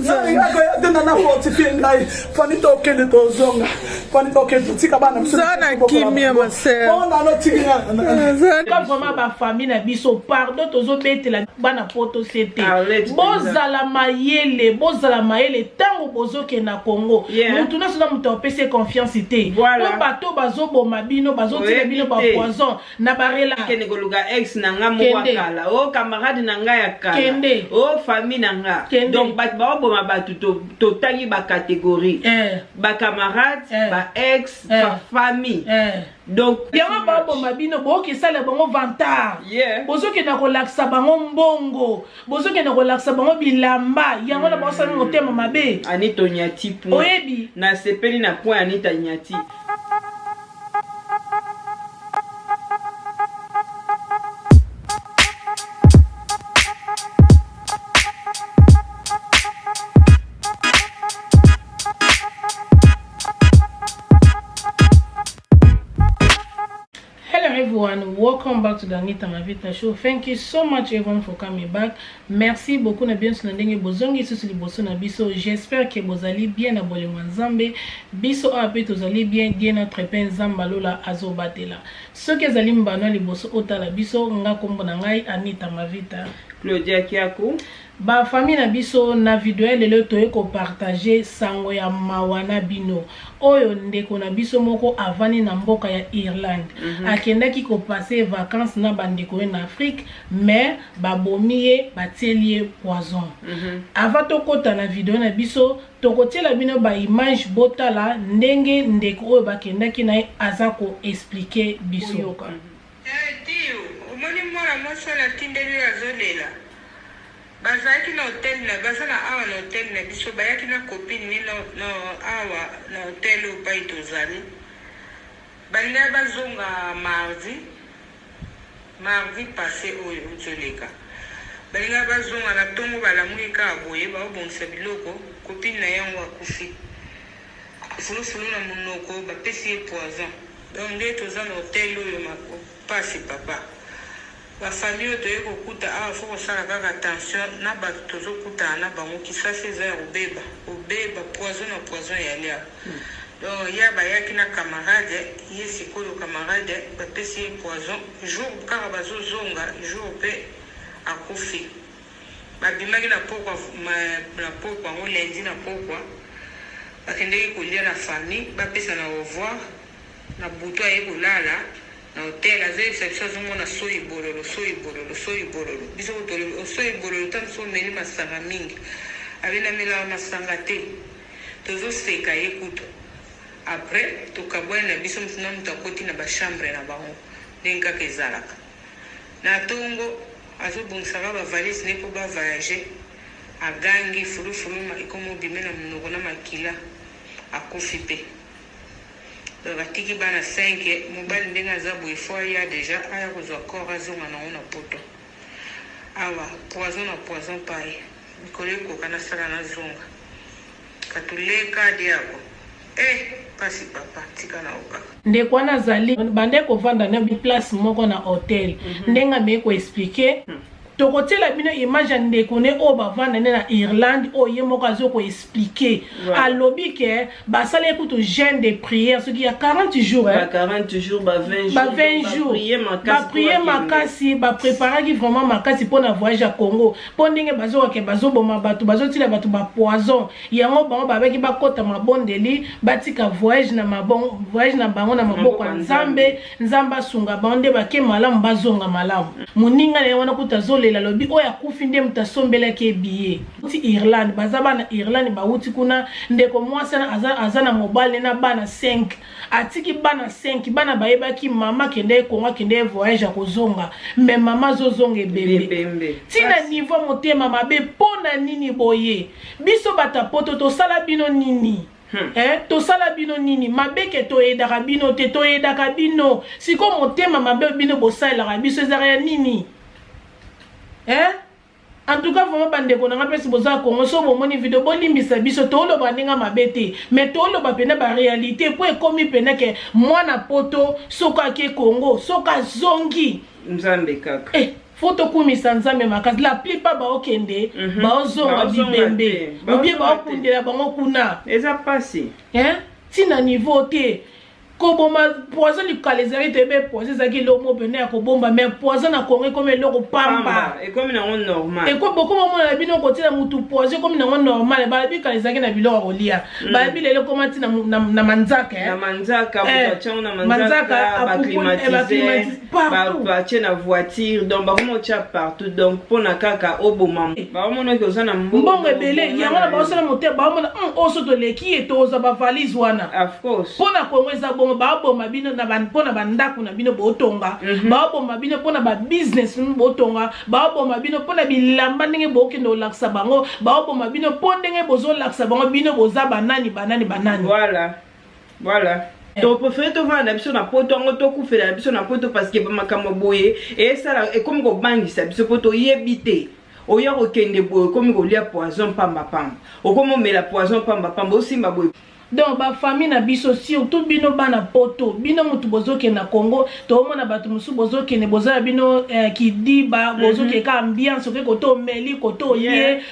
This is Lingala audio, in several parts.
Nalingaka te nana fortifie ngai. Fani tokende tozonga. Fani tokende totika bana biso. Za na kimia ma sœur. Bon nano tiki nga. Ka vraiment ba famille na biso pardon tozobetela bana poto se te. Bozala mayele, bozala mayele tango bozokende na Congo. Mutu nyonso na mutu apesi confiance te. Po bato bazoboma bino, bazotina bino ba poison. Na barela. Kende koluka ex na nga moko ya kala. Oh camarade na nga ya kala. Kende. Oh famille na nga. Kende. Donc bato baoboma bato totangi ba catégorie. Eh. Ba camarade, eh. ba ex, eh. ba famille. Eh. Donc yango baboma bino bokesala bango vantard. Yeah. Bozokenda kolakisa bango mbongo, bozokenda kolakisa bango bilamba, yango na bango sala motema mabe. Anita Onyati point. Oyebi. Nasepeli na point Anita Nyati. Hello everyone, welcome back to the Anita Mavita Show. Thank you so much everyone for coming back. Merci beaucoup na bien na ndenge bozongi susu liboso na biso. J'espère que bozali bien na bolingo Nzambe. Biso awa pe tozali bien Dieu notre pe Nzambe alola azobatela. Soki ezali mbano liboso otala biso nga kombo na ngai Anita Mavita. Claudia Kiaku. Ba famille na biso na video ya lelo toye ko partager sango ya mawa na bino oyo ndeko na biso moko avandi na mboka ya Irlande. Akendaki ko passer vacances na ba ndeko ye na Afrique mais babomi ye batieli ye poison. Avant tokota na video na biso tokotiela bino ba image botala ndenge ndeko oyo bakendaki na ye aza ko expliquer biso. Boyoka. Eh Dio, omoni mwana mwasi wana atindeli yo azolela? Bazalaki na hotel na baza na awa na hotel na biso bayaki na copine ne na na awa na hotel oyo pai tozali balingaki bazonga mardi mardi passe oyo euti oleka balingaki bazonga na tongo balamuki kaka boye baobongisa biloko copine na ye yango akufi fulufulu na monoko bapesi ye poison donc nde toza na hotel oyo pasi papa. Ba famille oyo toye kokuta awa faut kosala kaka attention na batu tozo kutana na bango kisasa eza ya kobeba kobeba poison na poison eyali awa donc ya bayaki na camarade ye sikoyo camarade bapesi ye poison jour kaka bazo zonga jour pe akufi babimaki na pokwa na pokwa yango lundi na pokwa bakendeki kolia na famille bapesa na au revoir na butu aye kolala Na hotel azo yebisa biso azo mona soyi bololo soyi bololo soyi bololo biso kutu tolobi oh soyi bololo tango mosusu omeli masanga mingi abi na melaka masanga te tozo seka ye kutu après tokabuani na biso mutu na mutu akoti na ba chambre na bango ndenge kaka ezalaka na tongo azo bongisa kaka ba valise ne po ba voyager agangi fulufulu ekomi obime na munoko na makila akufi pe. Donc atiki bana 5, mobali ndenge aza boye faut aya dejà aya kozwa corps azonga nango na poto. Awa poison na poison payi mikolo ekoka nasala nazonga. Katuleka diako eh pasi papa tika na yo kaka. Ndeko wana azali bandaki kovanda na place moko na hotel ndenge ameki ko expliquer Tokotiela bino image ya ndeko ne oyo bavanda nde na Irlande oyo ye moko azo ko expliquer. Alobi ke basalaki kutu jeune de prière soki ya 40 jours Ba 40 jours, ba 20 jours. Ba 20 jours. Ba prier makasi, ba preparaki vraiment makasi pona voyage ya Congo. Po ndenge bazoka ke bazoboma bato, bazotila bato ba poison. Yango bango babaki bakota mabondeli, batika voyage na mabongo, voyage na bango na maboko ya Nzambe. Nzambe asunga bango nde bake malamu bazonga malamu. Moninga na ye wana kutu azolela alobi oyo akufi nde moto asombelaki ye billet. Ti Irlande baza bana Irlande bawuti kuna ndeko mwasi wana aza, aza na mobali na bana 5 atiki bana 5 bana bayebaki mama akendeki Congo akendeki voyage akozonga mais mama azozonga ebembe ti na niveau motema mabe mpo na nini boye biso bato ya poto tosala bino nini? Eh, tosala bino nini mabe ke toyedaka bino te toyedaka bino sikoyo motema mabe bino bosalelaka biso ezalaka ya nini eh? En tout cas vraiment bandeko na nga mpesi boza Congo so bomoni video bolimbisa biso toloba ndenge mabe te mais toloba pena ba réalité po ekomi pena ke mwana poto soki ake Congo soki azongi Nzambe kaka eh. Faut tokumisa Nzambe makasi. La plupart baokende, baozonga bibembe. Ou bien baokundela bango kuna. Eza pasi. Hein? Tina niveau te. Koboma poison likala ezalaki toyebi poison ezalaki eloko moko pene ya kobomba, mais poison na Congo ekomi eloko pamba. Ekomi nango normal. Ekomi bokoma omona na bino kotiela mutu poison ekomi nango normal. Balobi kala ezalaki na biloko ya kolia. Balobi lelo ekoma ti na manzaka. Na manzaka, moto atiango na manzaka, baclimatiseur, batie na voiture, donc bakoma otia partout, donc mpona kaka oboma baomona oke oza na mbongo ebele. Yango na baosala motema, baomona oyo so toleki ye tozwa bavalise wana. Of course. Mpo na Kongo eza bongo, baoboma bino mpo na bandako na bino botonga, baoboma bino mpo na babusiness bino botonga, baoboma bino mpo na bilamba ndenge bokende kolakisa bango, baoboma bino mpo ndenge bozolakisa bango bino boza banani banani banani. Voilà, topréféré tovanda na biso na poto yango, tokufela na biso na poto, parce que makambo boye esala ekomi kobangisa biso, mpo toyebi te. Oya kokende boye, okomi kolia poison pambapamba, okomi omela poison pambapamba, osimba boye. Donc bafamille na biso, surtout bino bana poto, bino motu bozokende na Congo, toomona bato mosusu bozokende, boza na bino kidiba, bozokende ka ambiance, oke kote omeli, kote oye.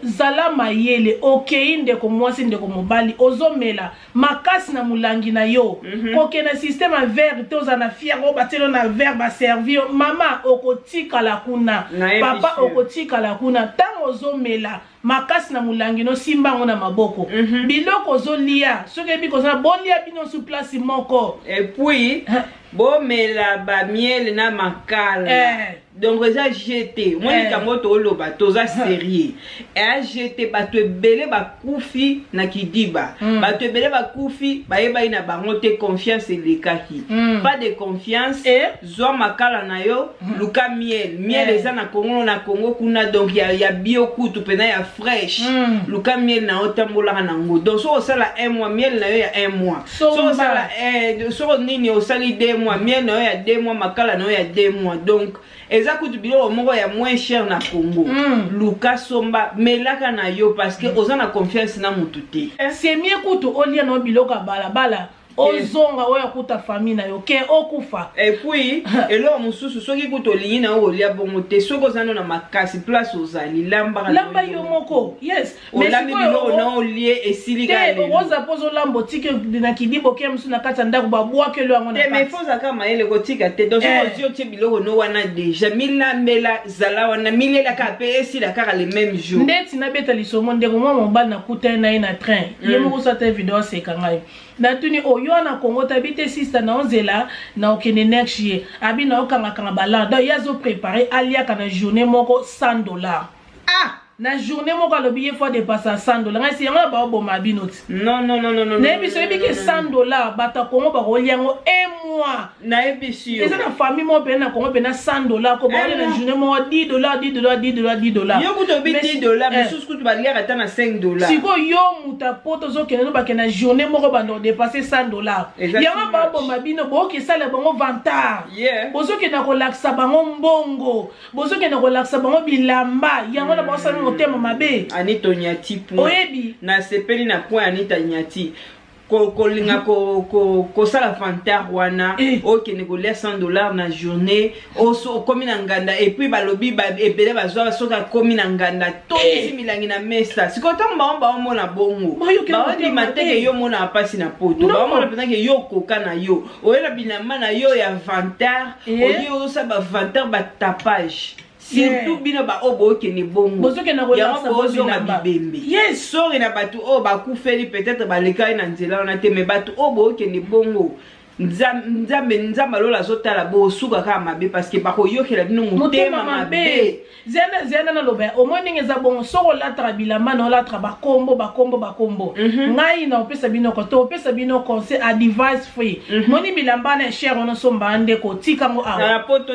Zala mayele. Okei, ndeko mwasi, ndeko mobali, ozomela makasi na molangi na yo, kokende système ya verre te. Ozala na fiere oyo batielo na verre, baservi yo. Mama, okotikala kuna. Papa, okotikala kuna. Ntango ozomela makasi na molangi, nosimba yango na maboko. Biloko ozolia, soki oyebi kozala, bolia bino su place moko. Et puis bomela bamiel na makala. Donc eza gt omoni likambo toloba, toza sérieux. Eya gt, bato ebele bakufi na kidiba, bato ebele bakufi, bayebaki na bango te, confiance elekaki. Pas de confiance. Zwa makala na yo, luka miel. Miel eza na Kongo, na Kongo kuna, donc ya bio kutu mpena ya fresh. Luka miel na yo, tambolaka nango. Donc soki osala un mois, miel na yo ya un mois. Soki osala soko nini, osali 2 mois, miel na yo ya 2 mois, makala na yo ya 2 mois. Donc eza kutu biloko moko ya moins cher na Congo. Luka, somba, melaka na yo, parce que oza na confiance na mutu te. C'est mieux kutu olia na biloko ya balabala, ozonga oyo akuta famille na yo, ke okufa. Et puis eloko mosusu, soki kutu olingi na yo kolia bongo te, soki oza no na makasi, place ozali, lambaka. Lamba yo moko, yes. Olambi biloko na olie, esili. Te, okoza mpo ozolamba, otiki na kidibo ke mosusu na kati ya ndako, babwakeli yango. Na mais faut ozalaka mayele, kotika te. Donc soki ozwi, otie biloko no wana déjà, milambela, zala wana, milelaka mpe esila kaka le même jour. Ndeti nabeta lisomo, ndeko mwa mobali, nakutani na ye na train, ye moko so ata video aseka ngai. Natuni oyo wana Kongo tabi te, sista na ozela na okende next year, abi na okangakanga balan. Donc ye azoprépare aliaka na journée moko 100 $. Ah! Na journée moko, alobi ye faut adépasser 100 $. Ngai si yango na baoboma bino ti. Non, non, non, non, non. Nayebi so, oyebi ke 100 $, bato ya Kongo bakolia yango un mois. Nayebi si yo. Eza na famille moko pene na Kongo pena 100 $ ko baolia na journée moko 10 $, 10 $, 10 $, 10 $. Yo kutu obi 10 $, misusu kutu baliaka ata na 5 $. Sikoyo yo moto ya poto ozokende no, bakende na journée moko, banda odépasser 100 $. Yango baoboma bino, bookesala bango vantard, bozokende kolakisa bango mbongo, bozokende kolakisa bango bilamba, yango na baosala motema mabe. Anita Onyati point. Oyebi. Nasepeli na point Anita Nyati. Kolinga kosala vantard wana, okende kolia 100 $ na journée, okomi na nganda. Et puis balobi ebele bazwa, soki akomi na nganda, tondisi milangi na mesa. Sikoyo ntango bango baomona bongo, baondima teke yo omonaka mpasi na poto, baomona mpenza ke yo okoka na yo, oyela bilamba na yo ya vantard, oye osala bavantard, batapage. Surtout bino baoyo bookende bongo, yango bozonga bibembe. Sori na bato oyo bakufeli, peut-être balekaki na nzela wana te, mais bato oyo bookende bongo, Nzambe, Nzambe alola azotala, bosuka kaka mabe, parce que bakoyokela bino motema mabe. Zena naloba, omoi ndenge eza bongo, soki olataka bilamba na olataka bakombo, bakombo, bakombo. Ngai na opesa bino to opesa bino conseil, advice free. Moni bilamba na cher wana, osomba ndeko, tika yango awa. Poto.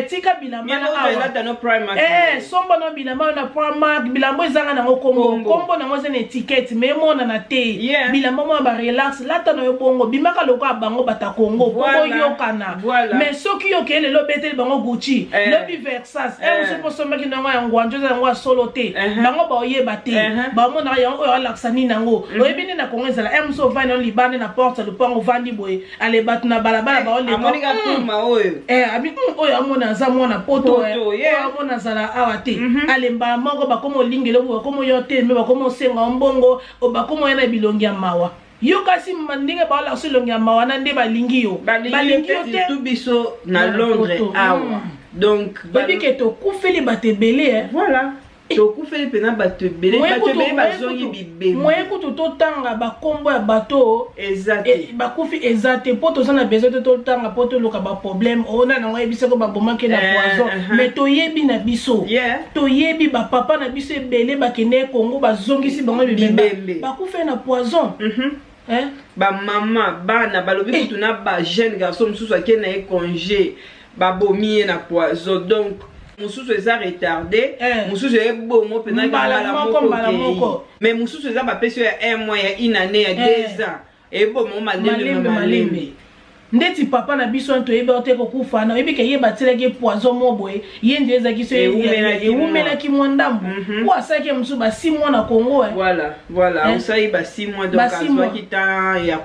Tika bilamba na awa, somba no bilamba na Primark. Bilamba ezanga nango kombo, kombo nango eza na étiquette, mais emonana te. Bilamba moko barelax, lata na yo bongo, bimaka lokola bango. bato ya Congo po boyokana. Mais soki yo okei lelo obeteli bango Gucci, lobi Versace, mosusu mpo osombaki na yango ya Ngwanjo, eza yango ya solo te, bango baoyeba te, baomonaka yango oyo alakisa nini yango. Oyebi nde na Congo ezala, mosusu ovandi nano libanda na porte ya lopango, ovandi boye, ale bato na balabala baoleka. Amoni ka puma oyo. Abi oyo amona aza mwana poto, Poto, oyo amona azala awa te. Ale mbala moko bakoma olingela, bakoma oyo te, me bakoma osenga yo mbongo, bakoma oya na bilongi ya mawa. Yo kasi ndenge baolakisa elongi ya mawa na nde balingi yo. Balingi yo te, surtout biso na Na Londres poto. awa. Donc, Oyebi ke tokufeli bato ebele, eh. Voilà. Tokufeli mpena bato ebele, bato ebele bazongi bibembe. Moye kutu totanga bakombo ya bato eza te. Bakufi eza te, mpo toza na besoin te totanga mpo toluka baproblème oyo na nango yebisako babomaki na poison. Mais toyebi na biso, toyebi bapapa na biso ebele bakende Congo, bazongisi bango bibembe, Bibembe. bakufi na poison. Hein? Bamama, bana, balobi kutu na bajeune garçon mosusu akei na ye congé, babomi ye na poison. Donc mosusu eza retardé, mosusu ebongo mpena Mbala mbala moko, moko mbala okei. moko. Mais mosusu eza bapesi yo ya un mois, ya une année, ya 2 ans, ebongo malembe. Malembe, malembe. Malembe. Ndeti papa na biso wana toyebi te kokufa na oyebi ke ye batielaki ye poison mo boye, ye nde ezalaki so. Ewumelaki. Ewumelaki mwa ndambo po asalaki ye mosusu ba 6 mois na Congo, eh. Voilà. Osali ba 6 mois, donc Ba 6 mois. azwaki temps ya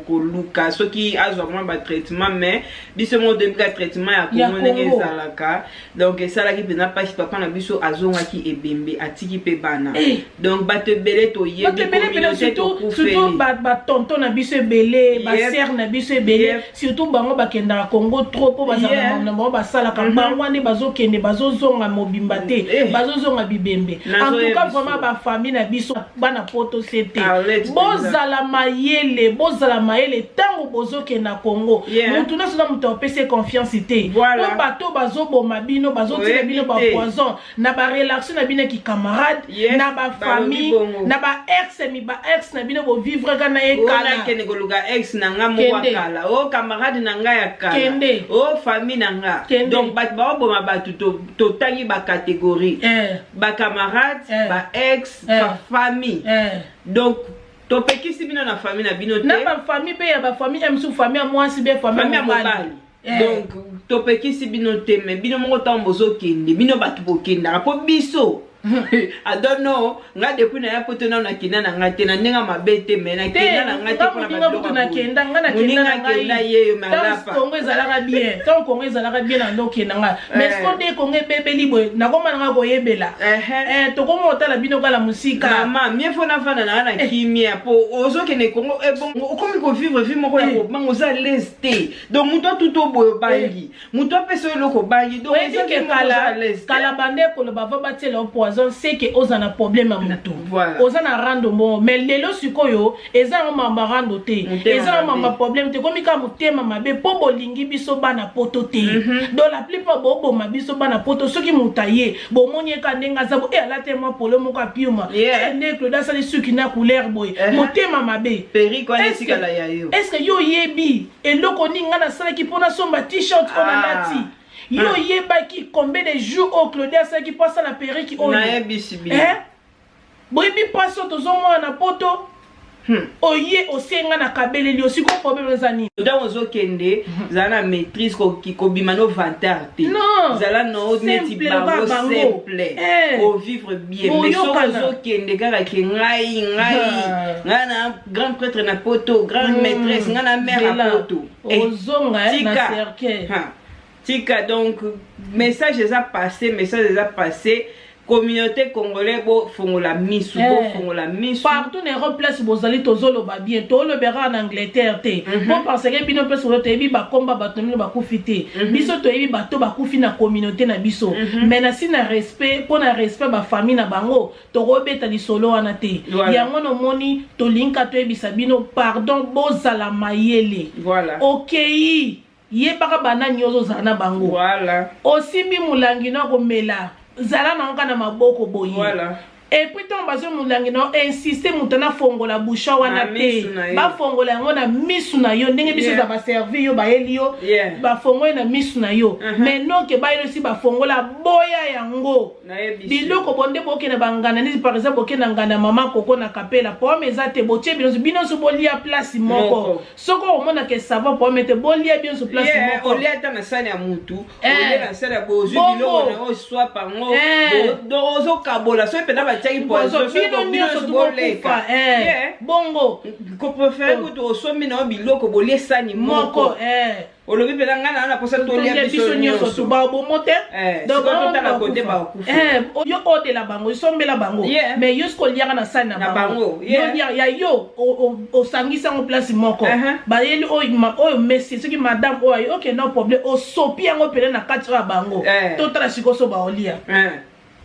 koluka soki azwa mwa batraitement, mais biso moko toyebi ka traitement ya Ya Kongo ndenge Congo. ezalaka. Donc esalaki mpenza mpasi, papa na biso azongaki ebembe, atiki mpe bana. Donc bato ebele toyebi, Bato ebele pene, communauté surtout tokufeli. Batonton na biso ebele, basere na biso ebele, surtout bango bakendaka Congo trop mpo bazala na bango basalaka. Bango wana bazokende, bazozonga mobimba te, bazozonga bibembe. En tout Nazoyeba cas, biso. vraiment, bafamille na biso, bana poto se te, Arlette, bozala mayele, bozala mayele ntango bozokende na Congo. Motu nyonso na moto apesi ye confiance te, Voilà. po bato bazoboma bino, bazotina Oyebi bino te. bapoison na barelation na bino ya kikamarade, na bafamille, balobi bongo. na baex, mi baex na bino bovivre ka na ye Oyo kala. nakende koluka ex na nga moko ya Kende. kala, o camarade na nga ya kala, Kende. o famille na nga. Kende. Donc bato baoboma bato, totangi bacatégorie: bacamarade, baex, bafamille. Donc topekisi bino na famille na bino te. Na bafamille mpe ya bafamille ya mosusu, famille ya mwasi mpe famille famille ya mobali. Donc topekisi bino te, mais bino moko ntango bozokende, bino bato bokendaka, mpo biso, I don't know, nga depuis naya poto nano nakenda na nga te na ndenge ya mabe te, mais nakenda na nga te Nga mpona moninga babiloko kutu ya boye. nakenda, nga nakenda Moninga na akenda ngai. ye yo, me Ntango alapa. Kongo ezalaka bien, ntango Kongo ezalaka bien, na ndokenda nga. Mais siko nde Kongo ebebeli boye, nakoma nanga koyebela. Tokoma kotala bino kala mosika. Mama, mieux faut navanda na nga na kimia, po ozokende Kongo, ebongo okomi kovivre vie moko ya kobanga, oza l'aise te. Donc moto atuta oboye, obangi, moto apesa yo eloko, obangi. Donc Oyebi eza ke vie moko oza kala à l'aise te. Kala bande koloba va batiela yo poison, seke oza na problème ya motu, Voilà. oza na rando mbongo. Mais lelo sikoyo eza yango mamba rando te, Motema eza yango mabe. mamba problème te, komi kaka motema mabe mpo bolingi biso bana poto te. Donc la plupart boboma biso bana poto. Soki moto aye, bomoni ye ka ndenge aza bo e alati mwa polo moko apiuma, nde Claude asali suki na couleur boye, motema mabe. Perruque wana Est-ce etikala ya yo. Est ce que yo oyebi eloko nini ngai nasalaki mpo nasomba t-shirt oyo nalati? Yo oyebaki combien de jours oyo Claude asalaki mpo asala perruque oyo? Nayebisi bino. Eh? Boyebi mpasi oyo tozomona na poto? Oye osenga na kabeleli yo, sikoyo problème eza nini? Ntango ozokende, zala na maîtrise, kobima no vantard te. Non. Zala no neti Simple, bango, lokola bango. simple, ovivre bien. Mais soki Boyokana. ozokende kaka ke ngai, ngai, ngai na grand prêtre na poto, grand maîtresse, ngai na mare ya Zela. poto. Ozonga, na Tika. cercueil. Ha. Tika. Donc message eza passé, message eza passé. Communauté congolais, bofongola misu, bofongola misu. Partout na Europe, place bozali, tozoloba bien, tolobeka na Angleterre te, po parce que bino mpe sikoyo toyebi bakomba bato na bino bakufi te. Biso toyebi bato bakufi na communauté na biso, mais na si na respect, mpo na respect bafamille na bango, tokobeta lisolo wana te. Yango nomoni tolinga toyebisa bino, pardon, bozala mayele. Okei, yebaka banani ozozala na bango. Osimbi molangi na komela, zala nango kaka na maboko boye. Et puis ntango bazwi molangi na yo, insiste moto anafongola bouchon wana Na te. misu na yo. Bafongola yango na misu na yo, ndenge biso eza baservi yo, bayeli yo, bafongoli na misu na yo. Mais noke bayeli osi bafongola, boya yango. Nayebisi. Biloko bonde bokende banganda neti par exemple bokende na nganda mama koko na kapela, pomme eza te, botie bino bino nyonso bolia place moko. Moko. Soki okomonaka savon pomme te, bolia bino place moko. Olia ata na sani ya mutu, olia na sani ya bozwi Bongo. biloko na oyo swapa yango. Ozokabola soki mpena batiaki poison, soki bino bino nyonso nyonso tokokufa. boleka. Bongo. Kopréférer kutu osombi na yo biloko, bolie sani moko. Moko. Olobi mpena ngai na posa tolia tolia biso biso nyonso nyonso. tu babomo te. Eh, Donc, sikoyo bango totala bakufa. kote bakufa. Yo odela bango, osombela bango, mais yo soki oliaka na sani na Na bango, bango, yeah. yo lia ya yo, osangisi yango place moko. Bayeli oyo oyo monsieur, soki madame oyo ayi, ok, no problème, osopi yango pene na kati oyo ya bango. Totala sikoyo so baolia.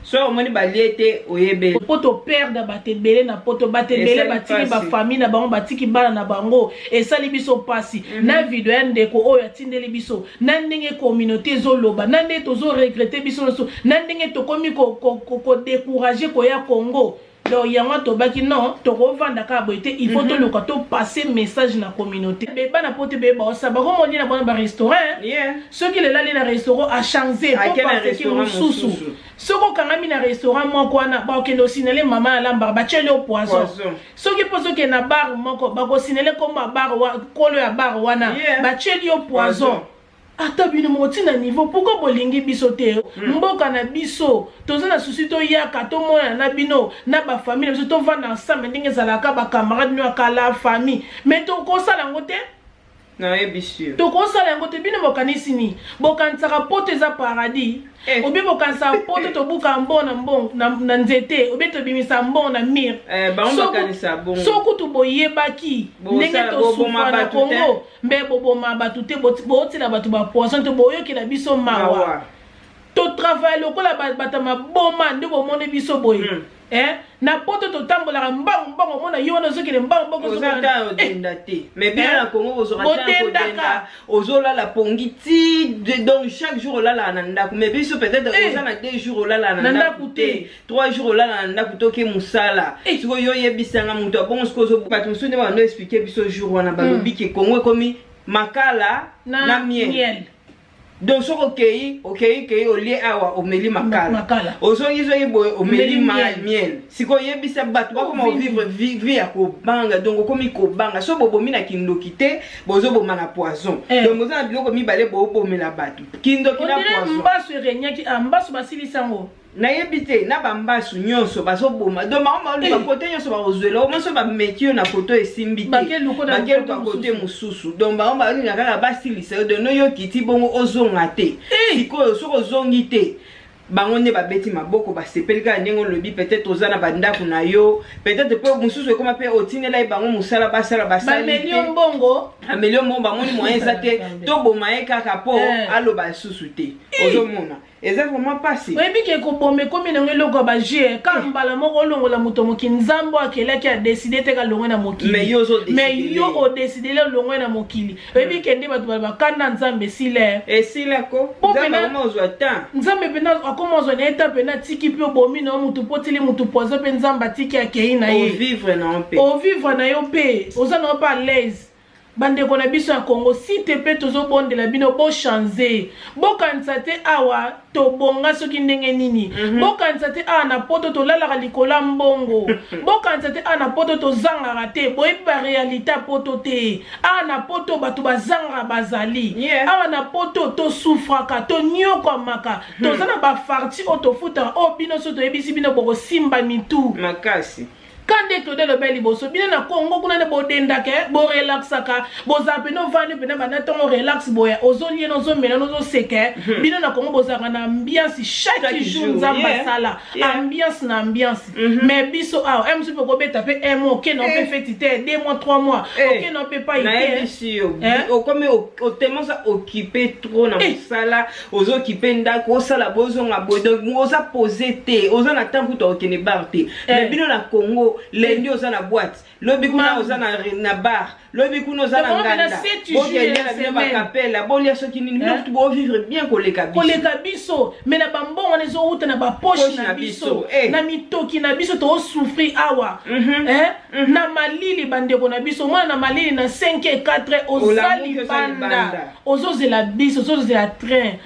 So omoni balie te, oyebeli. Po toperdre bato ebele na poto, bato ebele Esali batiki pasi. bafamille na bango, batiki bana na bango, esali biso mpasi. Na video ya ndeko oyo atindeli biso, na ndenge communauté ezoloba, na ndenge tozoregretter biso nyonso, na ndenge tokomi kodécourager koya Congo. Donc yango tobaki non, tokovanda kaka boye te, il faut toluka topasser message na communauté. Be bana po te beye baosala, bakomolia na bona barestaurant. Soki lelo ali na restaurant, achanger Ake na po parce restaurant mosusu. mosusu. Soki okangami na restaurant moko wana, bakokende osinele mama alambaka, batieli yo poison. Poison. Soki mpo ozokende na bar moko, bakosinele kombo ya bar kolo ya bar wana, batieli yo poison. Poison. Ata bino moko ntina niveau, pourquoi bolingi biso te? Mboka na biso, toza na susi, toyaka tomonana na bino na bafamille na biso, tovanda ensemble ndenge ezalaka, bacamarade no ya kala, famille, mais tokosala yango te. Nayebisi yo. Tokosala yango te. Bino bokanisi nini? Bokanisaka poto eza paradis? Obi bokanisaka poto tobuka mbongo na mbongo na nzete, obi tobimisa mbongo na mire? Eh, bango bakanisa bongo. So kutu boyebaki ndenge boboma tosufra na bato te. Congo, mbe boboma bato te, botila bato bapoison te, boyokela biso mawa. Mawa. Totravaille lokola bato ya maboma nde bomoni biso boye. Eh? Na poto totambolaka mbangu mbangu, omona yo wana ozokende mbangu mbangu. Oza ata odenda te, mais bino na Congo bozwaka ta Bodendaka. kodenda, ozolala pongi ti donc chaque jour olalaka na ndako, mais biso peut-être oza na 2 jours olalaka na Na ndako ndako te, te. 3 jours olala na ndako, toke mosala. Sikoyo yo oyebisanga moto abongo, sikoyo bato mosusu nde bando expliquer biso jour wana, balobi ke Congo ekomi makala na miel. Miel. Donc soki okei okei kei, olie awa, omeli makala, Makala. ozongizongi boye, omeli Omeli miel. Miel. Sikoyo oyebisa bato bakoma Oh, ovivre vie ya kobanga. Donc okomi kobanga so bobomi na kindoki te, bozoboma na poison. Donc boza na biloko mibale bobomela bato, kindoki na On dirait poison. mbasu eregnaki, ah, mbasu basilisi yango. Nayebi te, na bambasu nyonso bazoboma. Donc bango baoluka kote nyonso bakozwela o moso, bameki yo na koto, esimbi te, Bakeluka na bakeluka kote kote mosusu. Donc bango balinga kaka basilisa yo, donc noyoki ti bongo ozonga te. Sikoyo soki ozongi te, bango nde babeti maboko, basepeli kaka ndenge olobi. Peut-être oza na bandako na yo, peut-être mpe mosusu ekoma mpe otindela ye bango mosala, basala, basali Bameli yo te. mbongo. Ameli yo mbongo, bamoni moyen eza te, toboma ye kaka mpo aloba lisusu te. Ozomona, eza vraiment mpasi. Oyebi ke koboma ekomi nango eloko ya baje ka mbala moko olongola moto mokili. Nzambe oyo akelaki adécider te kalongwe na mokili. Mais yo ozodécider. Mais yo odécider olongwe na mokili. Oyebi ke nde bato bakanda, Nzambe esila. Esilako. Po Nzambe pena- akoma ozwa temps. Nzambe mpena akoma ozwa na ye ta mpena atiki mpe obomi na yo motu, mpo otili motu poison, mpe Nzambe atiki, akei na ye. Ovivre na yo mpe. Ovivre na yo mpe oza na yo mpe à l'aise. Bandeko na biso ya Congo, site mpe tozobondela bino, bochanger. Bokanisa te awa tobonga soki ndenge nini. Bokanisa te awa na poto tolalaka likolo ya mbongo. Bokanisa te awa na poto tozangaka te. Boyebi baréalité ya poto te. Awa na poto bato bazangaka bazali. Awa na poto tosufraka, tonyokwamaka, toza na bafarti oyo tofutaka, oyo bino so toyebisi bino, bokosimba mitu makasi. Ka nde Claude alobi liboso, bino na Congo kuna nde bodendaka, borelaxaka, bozala pene, ovandi pene banda ntongo, relax boya, ozolia na ozomela na ozoseka. Bino na Congo bozalaka na ambiance chaque Chaque jour. jour, Nzambe asala ambiance na ambiance. Mais biso awa, mosusu mpe kobeta mpe un mois, okende mpe feti te, 2 mois, 3 mois, okende mpe pai te. Nayebisi yo, okomi otema, oza occupé trop na mosala, ozokipe ndako, osala, bozonga boye, donc oza posé te, oza na temps kuta okende bar te. Mais bino na Congo congo, lundi oza na boîte, lobi kuna oza na bar, lobi kuna oza na nganda, bokelia na bino bakapela, bolia soki nini, bino kutu bovivre bien koleka biso. Koleka biso, mais na bambongo wana ezowuta na bapoche na biso, na mitoki na biso. Tozosouffrir awa na malili. Bandeko na biso, mwana na malili na 5 et 4, oza libanda, ozozela biso, ozozela train.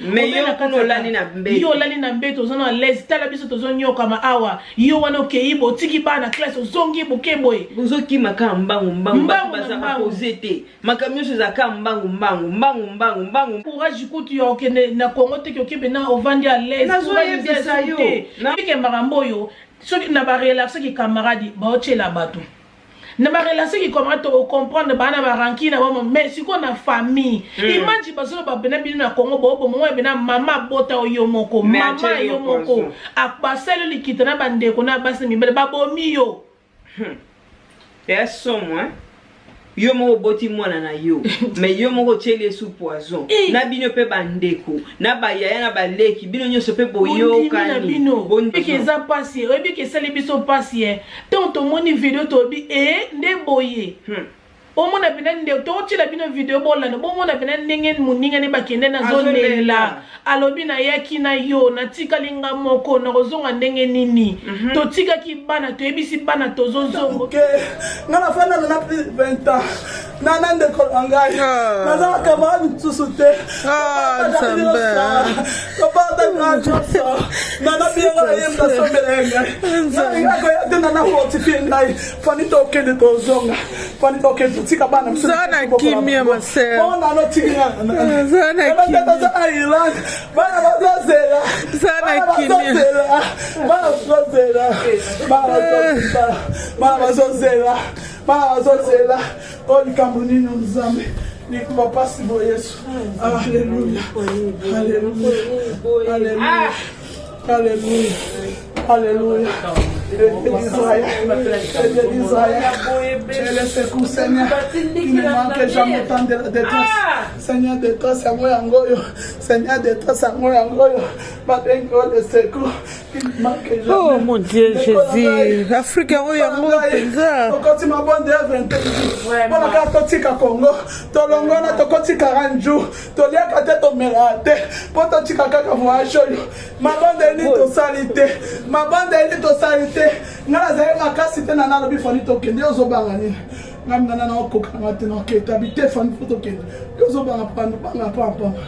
Yo olali na mbeto, oza na l'aise. Tala biso tozonyokama awa. Yo wana okei, botiki bana classe, ozongi boke boye. Bozokima kaka mbangu mbangu, bato bazaka pose te, makambo nyonso ezalaka mbangu mbangu, mbangu mbangu mbangu. Courage kutu ya okende na Congo te, okebe na ovandi à l'aise. Nazoyebisa yo. Ke makambo oyo, soki na barelation ki camarade, baotiela bato na barelation ki camarade, tokocomprendre baa na barancune na bamo. Mais sikoyo na famille, imagine bazoloba bena bino na Congo booboma oyo bena mama abota oyo moko, mama yo moko basali likita na bandeko na basi na mibale, babomi yo. Ya somo, yo moko oboti mwana na yo, mais yo moko otieli ye su poison. Na bino mpe bandeko na bayaya na baleki, bino nyonso mpe boyokani. Bino eza mpasi, oyebi ke esali biso mpasi. E ntango tomoni video, toyebi e nde boye. Omona mpena nde tokotiela bino video, bolanda, bomona mpena ndenge moninga nde bakende. Nazolela, alobi: "Nayaki na yo, natikali nga moko, nakozonga ndenge nini? Totikaki bana, toyebisi bana tozozonga." Nga nafandana na plus 20 ans na ndeko na ngai, naza na camarade mosusu te. Topatanga nyonso, nana biyenga na ye, nasombela ye ngai, nalinga koya te. Nana fortifie ngai, fani tokende, tozonga, fani tokende, totika bana. Za na kimia, ma sœur. Bona notiki nga na Irlande, bana bazozela. Za na kimia. Bana bazozela, bana bazozela, bana bazozela. Oyo likambo nini, Nzambe? Bapasi boye, Yesu. Alleluya, alleluya, alleluya, alleluya, alleluya. Israël, Dieu d'Israël, tu es le secours, Seigneur, qui ne manque jamais tant de la détresse. Seigneur, détresse yango yango oyo. Seigneur, détresse yango yango oyo. Babengi oyo le secours qui ne manque jamais. Oh mon Dieu Jésus, Afrique yango yango mpenza. Tokoti mabonde ya 21 mpona kaka totika Congo, tolongona, tokoti 40 jours, toliaka te, tomelaka te, mpo totika kaka voyage oyo. Mabondeli tosali te, mabondeli tosali te. Ngai nazali makasi te. Na nalobi: "Fani, tokende, yo ozobanga nini?" Ngai nana naokoka nanga te, naketabi te. "Fani, fo tokende, yo ozobanga pando, banga pampamba."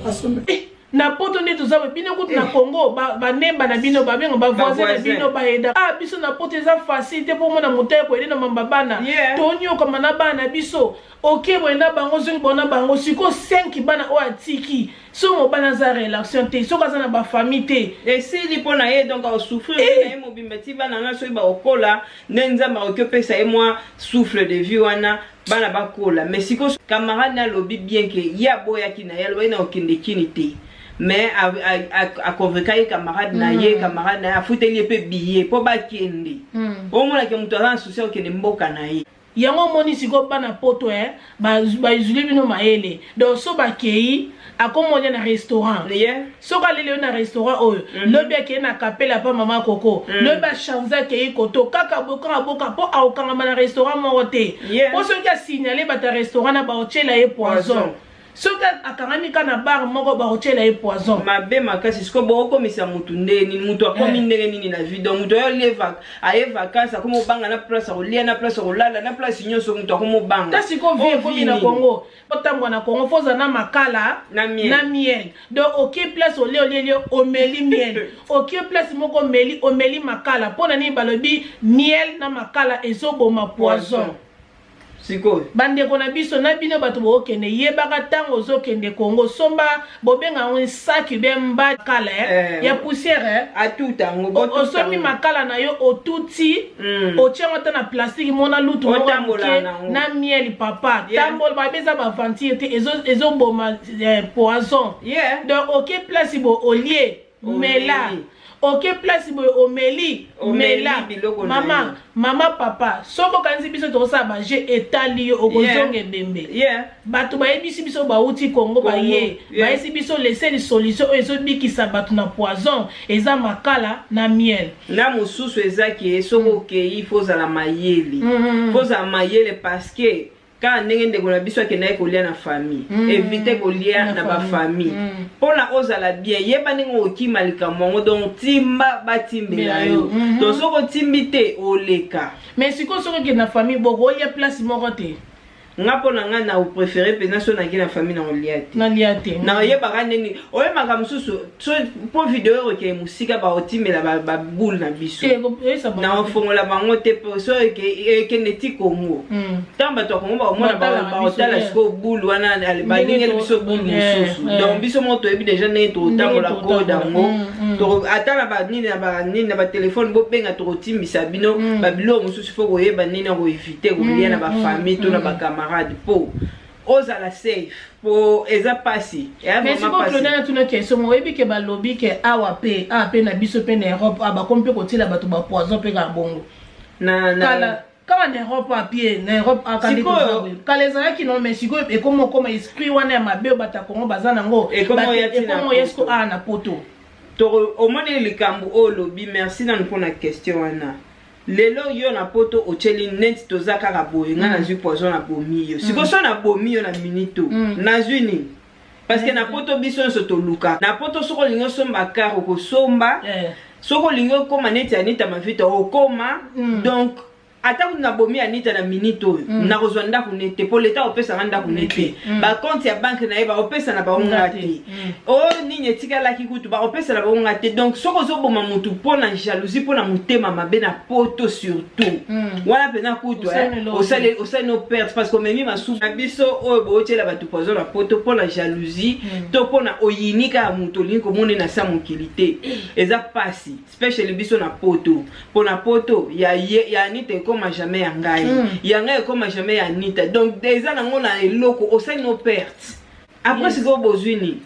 Asombi. Na poto nde toza boye, bino kutu na Congo banemba na bino, babenga bavoisin na bino, baeda. Ah, biso na poto eza facile te mpo omona moto ya koyede na mamba bana. Tonyokama na bana na biso. Oke boye na bango, zongi bango na bango. Sikoyo 5 bana oyo atiki, soki mobali aza relation te, soki aza na bafamille te, Esili mpo na ye, donc akosouffrir na ye mobimba ti bana nga soki bakokola, nde Nzambe akoki opesa ye mwa souffle de vie wana, bana bakola. Mais sikoyo camarade ne alobi bien ke ye aboyaki na ye, alobaki na kokende kini te, mais aconvaincaki camarade na ye. Camarade na ye afuteli ye mpe billet mpo bakende. Omonake moto aza na souci ya kokende mboka na ye. Yango omoni sikoyo bana poto bazwili bino mayele. Donc so bakei, akomolia na restaurant. Soki aleli yo na restaurant oyo, lobi akei na kapela pa mama koko, lobi achange, akei koto kaka boye, kaka boka, mpo akokangama na restaurant moko te. Mpo soki asignale bato ya restaurant na baotiela ye poison, soki akangami kaka na bar moko, bakotiela ye poison. Mabe makasi. Sikoyo bokokomisa motu nde nini? Motu akomi ndenge nini na vie? Donc moto aye aye vacance, akomi obanga na place akolia, na place akolala, na place nyonso moto akomi obanga. Ta sikoyo vie ekomi na Congo, otambwa na Congo, fo ozala na makala. Na miel. Na miel. Donc okie place, olie, olieli, omeli miel, okie place moko, omeli, omeli makala. Mpo na nini balobi miel na makala ezoboma poison? Sikoyo Bandeko na biso, na bino bato bookende, yebaka ntango ozokende Kongo, somba, bobenga yango saki be mbakala ya poussière. Atuta yango. Osombi makala na yo, otuti, otia yango ata na plastique mona lutu moko ya moke na miel. Papa, tambola, babe eza baventure te, ezoboma poison. Donc oke place bo olie, mela. Oke place boye omeli, mela. Mama, mama papa, soki okanisi biso tokosala ba jeu etali yo okozonga ebembe. Bato bayebisi biso bauti Congo baye, bayebisi biso le seul solution oyo ezobikisa bato na poison eza makala na miel. Na mosusu eza ke soki okei faut ozala mayele. Faut ozala mayele parce que kaka ndenge ndeko na biso akendaki kolia na famille, évite kolia na bafamille mpona ozala bien. Yeba ndenge okima likambo yango, donc timba batimbela yo. Donc soki otimbi te, oleka. Mais sikoyo soki okende na famille, bokolia place moko te. Nga mpo na nga na préféré mpenza so nake na famille na kolia te. Nalia te. Nayebaka ndenge oyebaka mosusu so mpo video oyo ekende mosika, baotimbela baboule na biso, na ofongola bango te mpo so ekende ti Kongo, ntango bato ya Kongo bakomona, baotala sikoyo boule wana, balingeli biso boule mosusu. Donc biso moko toyebi déjà ndenge tokotambola kode yango. Ata na banini na banini na batelefone, bobenga, tokotimbisa bino babiloko mosusu. Faut koyeba ndenge ya koéviter kolia na bafamille to na bacamarade mpo ozala safe, po eza pasi. Mais sikoyo, Claudia, natuna question moko. Oyebi ke balobi ke awa mpe, awa mpe na biso mpe na Europe awa, bakomi mpe kotiela bato bapoison mpe kaka bongo. Na kaka na Europe apie na Europe kala ezalaki non, mais sikoyo ekoma okoma esprit wana ya mabe oyo bato ya Kongo baza nango, ekoma oya siko awa na Poto. Omoni likambo oyo olobi, merci nanu mpona question wana. Lelo yo na Poto otyeli neti toza kaka boye, ngai nazwi poison, nabomi yo. Sikoyo so nabomi yo na minute o, nazwi nini? Parce que na Poto biso nyonso toluka. Na Poto soki olingi osomba car, okosomba. Soki olingi okóma neti Anita Mavita, okóma. Donc ata kutu nabomi Anita na minute oyo, nakozwa ndako ne te, mpo leta opesanga ndako ne te. Bacompte ya banque na ye bakopesa na bango nga te. Oyo nini etikalaki kutu bakopesa na bango nga te. Donc soki ozoboma motu mpo na jalousie, mpo na motema mabe, na Poto surtout wana mpena kutu osali no perte, parce que omemi masumu na biso oyo bootiela bato poison na Poto mpo na jalousie to mpo na oyini kaka moto olingi komona na sa mokili te. Eza pasi, especially biso na Poto, mpo na Poto ya, ye, ya Anita ekoma jamais ya ngai, ya ngai ekoma jamais ya Anita. Donc eza nango na eloko osali no perte. Après sikoyo bozwi nini?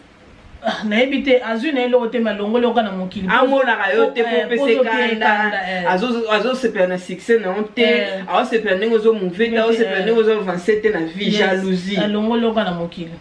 Ah, nayebi te, azwi na eloko te, malongoli oka na mokili. Amonaka yo te po opesa ekanda, azosepela na succès na yo te, aosepela ndenge ozomove te, aosepela ndenge ozoavance te na vie, jalousie. Alongoli oka na mokili.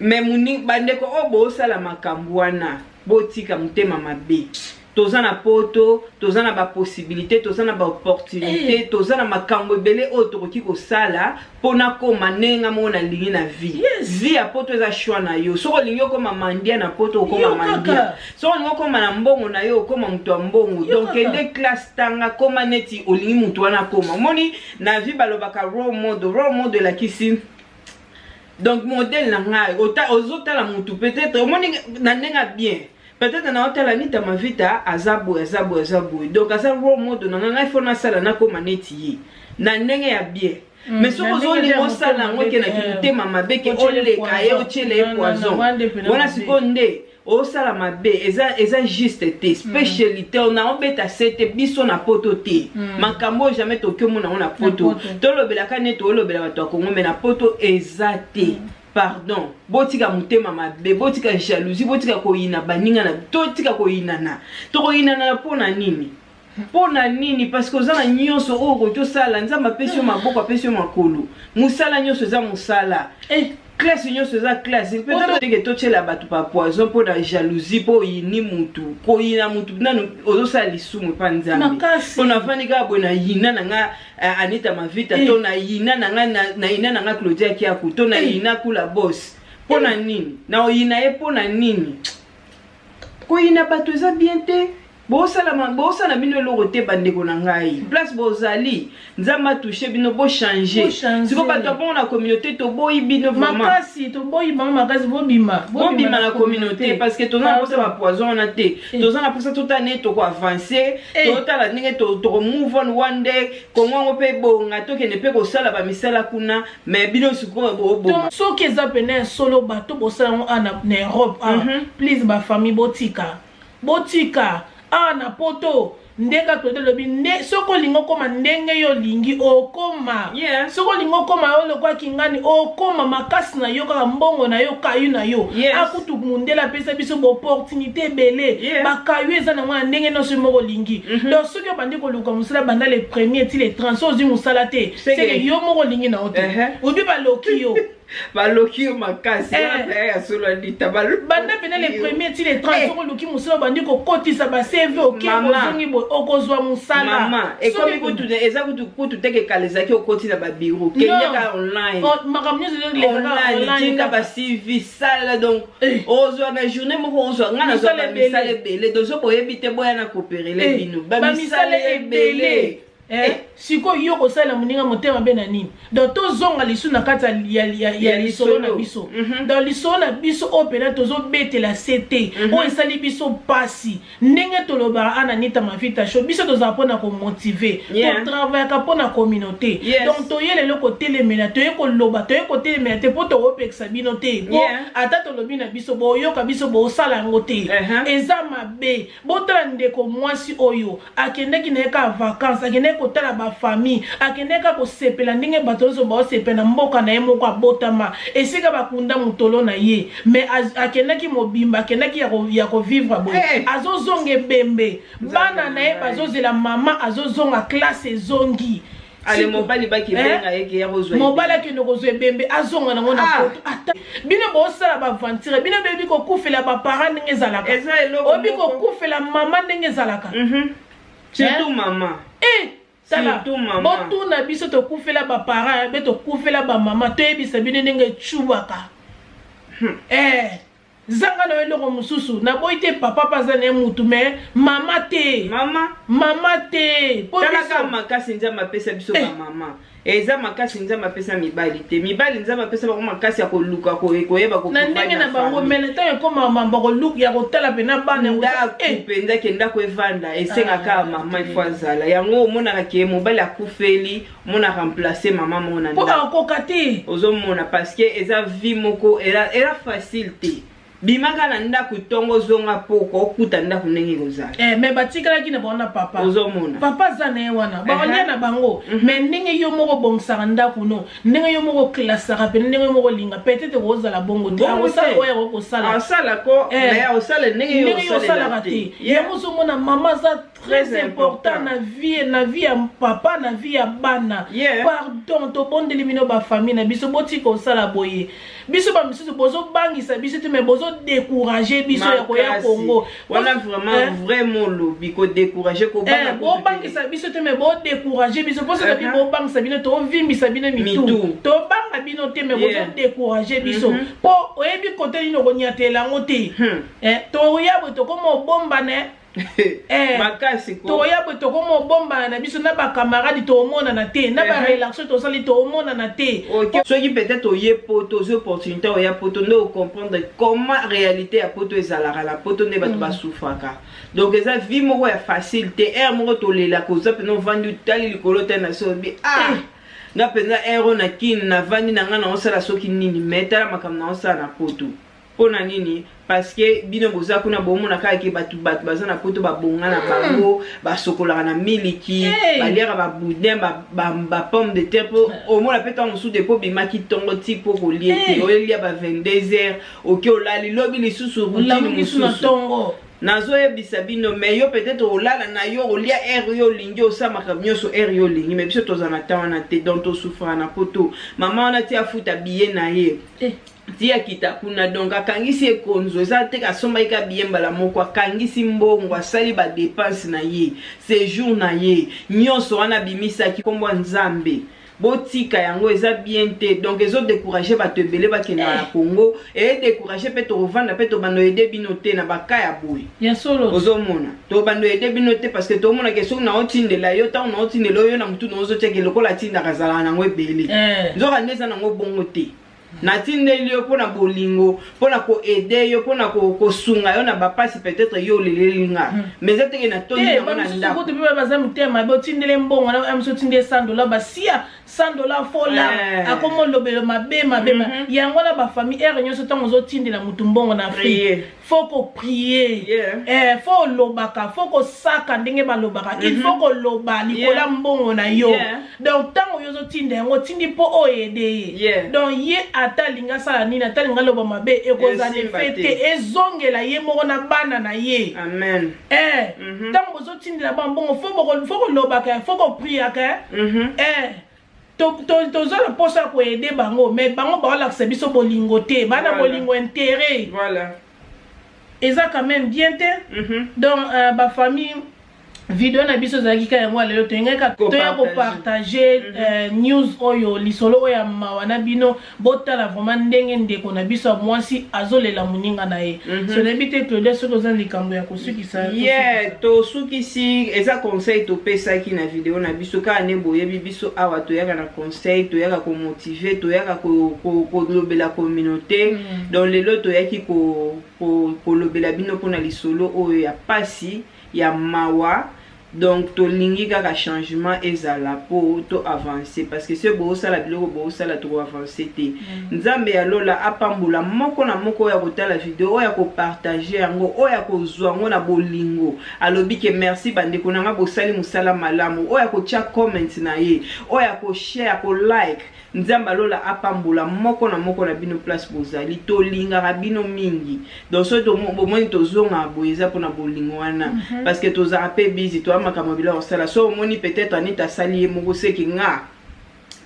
Mais muni bandeko oyo bosala makambo wana, botika motema mabe. Toza na Poto, toza na bapossibilité, toza na baopportunité, toza na makambo ebele oyo tokoki kosala mpona koma ndenge moko nalingi na vie. Vie ya Poto eza choix na yo. Soki olingi okoma mendiant na Poto, okoma mendiant. Soki olingi okoma na mbongo na yo, okoma moto ya mbongo. Donc kende classe, tanga, koma neti olingi motu wana koma. Omoni, na vie balobaka role model. Role model elakisi donc modèle na ngai. Ozotala motu, peut-être omoni na ndenge ya bien, peut-être na otala Anita Mavita aza boye, aza boye, aza boye, donc aza role model na ngai. Ngai faut nasala nakóma neti ye na ndenge ya bien. Mais soki ozolinga osala yango ekenaki motema mabe ke oleka ye, otiela ye poison wana, sikoyo nde osala mabe. Eza juste te, spécialité na obeta se te biso na Poto te. Makambo oyo jamais toki omona yango na Poto. Tolobelaka nde toolobela bato ya Kongo, mais na Poto eza te. Pardon, botika motema mabe, botika jalousie, botika koyina baninga na, totika koyinana. Tokoyinana mpo na nini? Mpo na nini? Parce que oza na nyonso oyo okoki osala. Nzambe apesi yo maboko, apesi yo makolo. Mosala nyonso eza mosala, classe nyonso eza classe. Peut-être ke totiela bato pa poison mpo na jalousie, mpo oyini mutu. Koyina mutu nanu ozosala lisumu epa Nzambe. Mpo navandi kaka boye, nayina na nga Anita Mavita, to nayina na nga, nayina na nga Claudia Kiaku, to nayina Kula Bos, mpo na nini na oyina ye? Mpo na nini koyina bato? Eza bien te. Bosala bino eloko te. Bandeko na ngai, place bozali, Nzambe atouche bino, bochange. Siko bato ya bongo na communauté, toboyi bino. Makasi, toboyi bango makasi. Bobima. Bobima na communauté, parce que toza na mposa bapoison wana te. Toza na mposa totala ndenge tokoavance, totala ndenge tokomove on one day. Kongo yango mpe ebonga, tokende mpe kosala bamisala kuna. Mais bino sikoyo boboma. Soki eza pene ya solo, bato bosala yango awa na Europe awa, please, bafamille, botika, botika. Awa na Poto. Nde kaka Claudie alobi nde soki olingi okoma ndenge yo olingi okoma. Soki olingi okoma yo lokola kingani okoma makasi na yo kaka mbongo na yo kayu na yo. Akutu mundele apesa biso ba opportunité ebele. Ba kayu eza nango na ndenge nyonso yo moko olingi. Donc soki obandi koluka mosala banda le premier ti le 30 soki ozwi mosala te seke yo moko olingi na yo te. Obi baloki yo. Baloki yo makasi wana ya solo Anita. Banda pena le premier ti le 30 soki oluki mosala obandi kokotisa ba CV oke ozongi boye okozwa mosala. Mama ekomi kutu eza kutu kutu teke kala ezalaki okoti na ba bureau kende kaka online makambo nyonso ezoleka online tinda ba CV sala donc ozwa na journée moko ozwa nga nazwa ba misala ebele dozo boyebi te boya na koperele bino ba misala ebele. Eh, sikoyo yo kosalela moninga motema mabe na nini? Donc tozonga lisusu na kati ya, ya, ya lisolo na biso. Donc lisolo na biso oyo mpena tozobetela se te, oyo esali biso mpasi ndenge tolobaka ana Anita Mavita Show, biso tozala mpona komotive, totravayaka mpona communauté. Donc toye lelo kotelemela, toye koloba, toye kotelemela te mpo tokopekisa bino te, mpo ata tolobi na biso boyoka biso bosala yango te, eza mabe. Botala ndeko mwasi oyo akendaki na ye kaka vacances, akendaki kotala ba famille, akendaki kaka kosepela ndenge bato nyonso baosepela na mboka na ye moko abotama, esika bakunda motolo na ye, mais akendaki mobimba, akendaki ya kovivre boye, azozonga ebembe, bana na ye bazozela mama azozonga, classe ezongi. Ale mobali bakibenga ye ke ya kozwa mobali akende kozwa ebembe azonga nango na poto. Ata bino bosala baventure, bino beyebi kokufela baparent ndenge ezalaka, oyebi kokufela mama ndenge ezalaka, surtout mama. Tala, botuna biso tokufela baparent be tokufela bamama, toyebisa bino ndenge ecubaka. Zanga na yo eloko mosusu naboyi te, papa mpe aza na ye mutu, mais mama te, mama mama te. Talaka makasi Nzambe apesa biso bamama, eza makasi Nzambe apesa mibali te. Mibali Nzambe apesa bango makasi ya koluka koyeba na ndenge na bango, mais na ntango ekóma mambo ya kotala mpena bana ndako mpenza ke ndako evanda, esengaka mama ifo azala. Yango omonaka ke mobali akufeli, omona remplacer mama moko na mpo akoka te. Ozomona, parce que eza vie moko eza facile te. Bimaka na ndako ntongo, ozonga poko, okuta ndako ndenge ekozala. Mais batikalaki na bango na papa. Ozomona. Papa aza na ye wana, bakolia na bango, mais ndenge yo moko obongisaka ndako no, ndenge yo moko oklasaka pene, ndenge yo moko olinga, peut-être kozala bongo te. Akosala oyo akoki kosala. Asala ko, mais osala ndenge yo osalaka te. Yango ozomona mama aza très important na vie ya papa, na vie ya bana. Pardon, tobondeli bino bafamille na biso, botika kosala boye. Biso bamisusu bozobangisa biso te, mais bozodécourage biso ya koya Congo. Wana vraiment vraiment olobi kodécourage. Kobanga bobangisa biso te, mais bodécourage biso, mpo soki bobangisa bino, tovimbisa bino mitu. Tobanga bino te, mais bozodécourage biso, mpo oyebi kote nini okonyatela yango te. Toya boye, tokoma obombana. Makasi. Toya boye, tokoma obombana na biso na bacamarade, tomonana te, na barelation tosali, tomonana te. Soki peut-être oye poto, ozwi opportunité oya poto, nde ocomprendre comment réalité ya poto ezalaka. Na poto nde bato basufraka, donc eza vie moko ya facile te. Heure moko tolelaka, oza mpena ovandi, otali likolo te na so obi: "Ah, nga mpenza heure oyo na Kini navandi na nga naosala soki nini, mais tala makambo naosala na poto." Mpo na nini? Parce que bino boza kuna, bomona kaka ke bato baza na poto babonga na bango, basokolaka na miliki, baliaka baboudin, bapomme de terre. Mpo omona mpe ntango mosusu depo obimaki ntongo ti mpo kolie te, oyelia ba 22 heures, oke olali, lobi lisusu routine mosusu. Nazoyebisa bino, mais yo peut-être olala na yo, olia heure yo olingi, osala makambo nyonso heure yo olingi, mais biso toza na temps wana te. Donc tosufraka na poto. Mama wana ti afuta billet na ye, ti akita kuna, donc akangisi ekonzo. Eza te asombaki ka billet mbala moko, akangisi mbongo, asali badépenses na ye, séjour na ye nyonso wana abimisaki nkombo ya Nzambe. Botika yango, eza bien te. Donc ezodécourage bato ebele bakendaka na Congo, edécourage mpe tokovanda mpe tobanda oyede bino te na baka ya boye. Ya solo. Ozomona, tobanda oyede bino te, parce que tomonaka soki naotindela yo, ntango naotindela yo na motu naozotiake lokola atindaka azalaka nango ebele, nzoka nde eza nango bongo te. Natindeli yo mpo na bolingo, mpo na ko aider yo, mpo na kosunga yo na bapasi, peut-être yo oleleli nga. Mais eza teke natondi Te, yango na bamisusu ndako. kutu mpe baza mitema mabe, otindeli mbongo na miso, otindeli 100 $, basia 100 $ fola. Akoma olobelo mabe mabe. Yango wana, bafamille, heure nyonso ntango ozotindela motu mbongo na Afrique, Prier. Faut koprier. Faut olobaka, faut kosaka ndenge balobaka, il faut koloba likolo ya mbongo na yo. Donc ntango yo ozotinda yango, otindi mpo oyo aider ye. Donc ye ata alingi asala nini, ata alingi aloba mabe, ekozala Esimba efe te. te, ezongela ye moko na bana na ye. Amen. Ntango bozotindela bambongo, faut kolobaka, faut kopriaka. Toza na mposa ya koaider bango, mais bango baolakisa biso bolingo te, bana. Bolingo, intérêt. Eza quand même bien te. Donc bafamille, video na biso ezalaki kaka yango ya lelo. Toyengaki toya Kopartage. kopartage news oyo, lisolo oyo ya mawa na bino. Botala vraiment ndenge ndeko na biso ya mwasi azolela moninga na ye. So nayebi te, Claudia, soki oza likambo ya kosukisa. Yeah, tosukisi. Eza conseil topesaki na video na biso kaka nde boyebi biso awa, toyaka na conseil, toyaka komotiver, toyaka kolobela communauté. Donc lelo toyaki kolobela bino mpona lisolo oyo ya pasi, ya mawa. Donc tolingi kaka changement ezala mpo to avance, parce que soki bozosala biloko bozosala, tokoavance te. Nzambe ya lola apambola moko na moko oyo ya kotala video, oyo ya kopartage yango, oyo ya kozwa yango na bolingo, alobi ke merci bandeko na nga, bosali mosala malamu, oyo ya kotia comment na ye, oyo ya koshare, kolike. Nzambe alola apambola moko na moko na bino place bozali. Tolingaka bino mingi. Donc soki bomoni tozonga boye, eza mpona bolingo wana, parce que tozala mpe busy, toya makambo biloko kosala. So omoni peut-être Anita asali ye moko, seke nga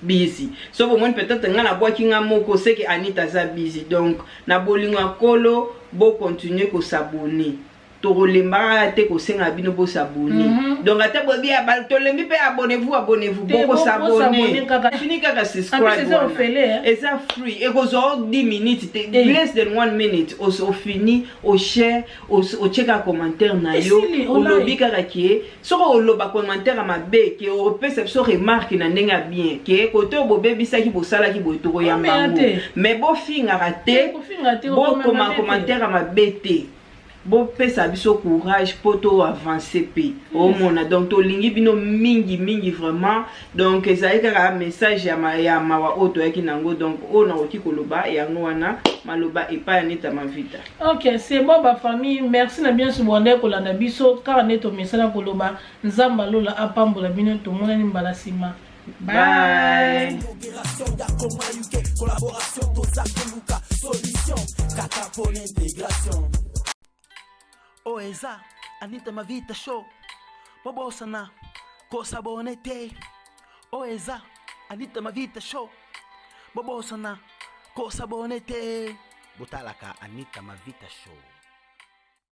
busy. So bomoni peut-être nga nabwaki nga moko, seke Anita aza busy. Donc na bolingo ya Nkolo, bocontinue kos'abonner. Tokolembaka te kosenga bino bos'abonner. Donc ata bobi tolembi mpe, abonnez-vous, abonnez-vous, bokos'abonner, fini kaka subscribe. Wana eza free, ekozwa 10 minutes te, less than 1 minute, ofini, oshare, otie kaka commentaire na yo, olobi kaka ke soki oloba commentaire ya mabe, ke opesa biso remarque na ndenge ya bien, ke kote oyo bobebisaki, bosalaki boye, tokoyamba yango. Mais bofingaka te, bokoma commentaire ya mabe te, bopesa biso courage mpo to avance mpe omona. Donc tolingi bino mingi mingi vraiment. Donc ezali kaka message ya mawa oyo toyaki nango. Donc oyo nakoki koloba yango wana, maloba epai ya Neta Mavita. Ok, c'est bon, bafamille, merci na bino nyonso bwanda kolanda biso. Kaka nde tomesana koloba, Nzambe alola apambola bino. Tomonani mbala nsima. Bye. Collaboration, toza koluka solution kaka mpona intégration. Oyo eza Anita Mavita Show. Bobosana kos'abonner te. Oyo eza Anita Mavita Show. Bobosana kos'abonner te. Botalaka Anita Mavita Show.